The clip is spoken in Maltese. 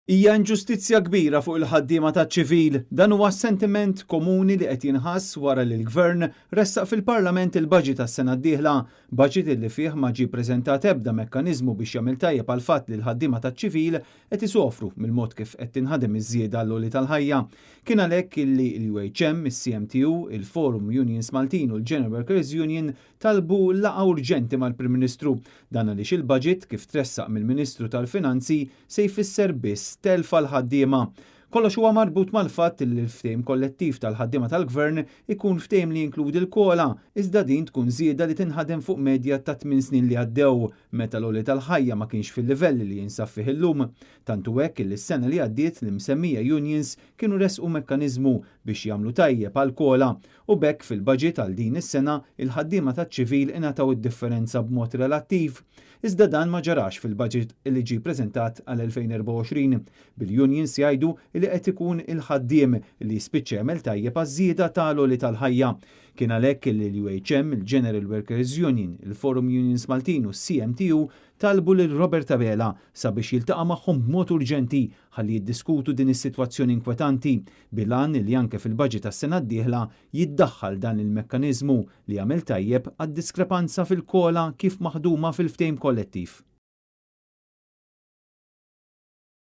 Hija inġustizzja kbira fuq il-ħaddiema taċ-ċivil. Dan huwa s-sentiment komuni li qed jinħass wara li l-Gvern ressaq fil-Parlament il-baġit għas-sena d-dieħla. Baġit li fih ma ġie ppreżentat ebda mekkaniżmu biex jagħmel tajjeb għall-fatt li l-ħaddiema taċ-ċivil qed isofru mill-mod kif qed tinħadem iż-żieda għall-għoli tal-ħajja. Kien għalhekk illi l-UHM, is-CMTU, il-Forum Unions Maltin u l-General Workers Union talbu laqgħa urġenti mal-Prim Ministru. Dan għaliex il-baġit kif tressaq mill-Ministru tal-Finanzi se jfisser biss telf għall-ħaddiema. Kollox huwa marbut mal-fatt li l-ftehim kollettiv tal-ħaddiema tal-Gvern ikun ftehim li jinkludi l-COLA, iżda din tkun żieda li tinħadem fuq medja ta' tminn snin li għaddew, meta l-għoli tal-ħajja ma kienx fil-livelli li jinsab fih illum. Tant hu hekk illi s-sena li għaddiet l-imsemmija unions kienu ressqu mekkaniżmu biex jagħmlu tajjeb għall-COLA u b'hekk fil-baġit għal din is-sena il-ħaddiema taċ-ċivil ingħataw id-differenza b'mod relattiv. Iżda dan ma ġarax fil-baġit li ġie ppreżentat għal-2024, bil-unions jgħidu li qed ikun il-ħaddiem li jispiċċa jagħmel tajjeb għaż-żieda tal-għoli tal-ħajja. Kien għalhekk li l-UHM, il-General Workers Union, il-Forum Unions Maltin u s-CMTU talbu lil Robert Abela sabiex jiltaqa' magħhom b'mod urġenti ħalli jiddiskutu din is-sitwazzjoni inkwetanti bil-għan li anke fil-baġit tas-sena d-dieħla jiddaħħal dan il-mekkaniżmu li jagħmel tajjeb għad-diskrepanza fil-COLA kif maħduma fil-ftehim kollettiv.